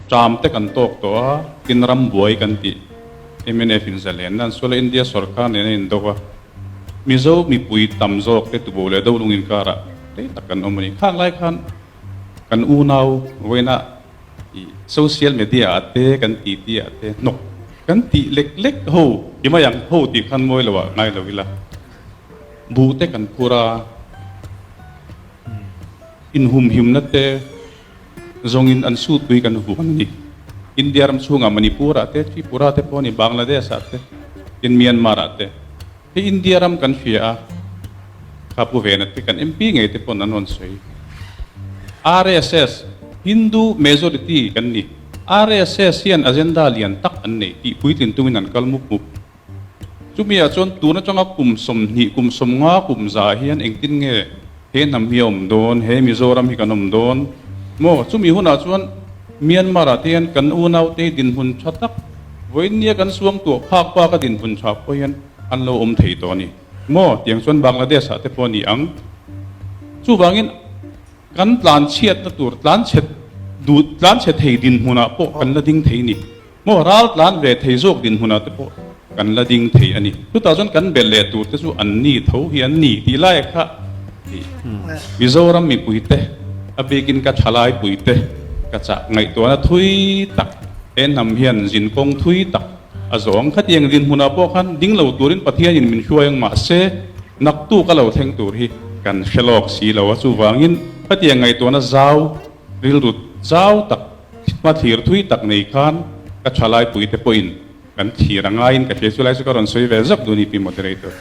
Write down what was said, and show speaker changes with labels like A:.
A: Ṭam te kan tawk tawh a, tin ram buai kan tih mnf in zalenna an sual a, India sorkar nen a indo a, Mizo mipui tam zawk te tubo leh dolung inkarah rei tak kan awm a ni. Khang lai khan kan unau vawiina i social media ah te kan titi ah te hnawk kan tih lek lek ho i mai ang ho tih khan mawi lo ah ngai lo ila buh te kan phur a, inhumhimna te zawngin an sutpui kan vuan a ni. India ram chhungah Manipur ah te, Tripura te pawh a ni, Bangladesh ah te, tin Myanmar ah te. Hei India ram kan hria a, kha Pu Vena te kan MP ngei te pawn an rawn sawi. RSS, Hindu majority kan ni. RSS hian agenda lian tak an nei tih puitlin tumin an kal mup mup. Chumi ah chuan tun atanga kum 20, kum 50, kum 100 hian engtin nge he hnam hi a awm dawn, he Mizoram hi kan awm dawn maw? Chumi hunah chuan Myanmar ah te hian kan unaute hi dinhmun tha tak, vawiinnia kan suang tuah phak bak a dinhmun tha pawh hian an lo awm thei tawh a ni maw? Tiang chuan Bangladesh ah te pawh a ni ang. Chuvangin kan tlanchhiatna tur tlanchhe duh tlanchhe thei dinhmunah pawh kan la ding thei a ni. Maw ral tlan ve thei zawk dinhmunah te pawh kan la ding thei a ni. Chutah chuan kan belh leh tur te chu an ni tho hi an ni tih lai kha Mizoram mipui te, a bikin ka thalai pui te ka chah ngaihtuahna thui tak he hnam hian zin kawng thui tak a zawng. Khatiang dinhmunah pawh khan ding lo turin Pathianin min hruai ang mahse naktuk a lo thleng tur hi kan hre lawk si lo a. Chuvangin khatiang ngaihtuahna zau rilru zau tak Hma thlir thui tak nei khan ka thalai puite pawhin kan thlir a ngaiin ka hria. Chulai chu ka rawn sawi ve zak duh a ni Pi Moderator.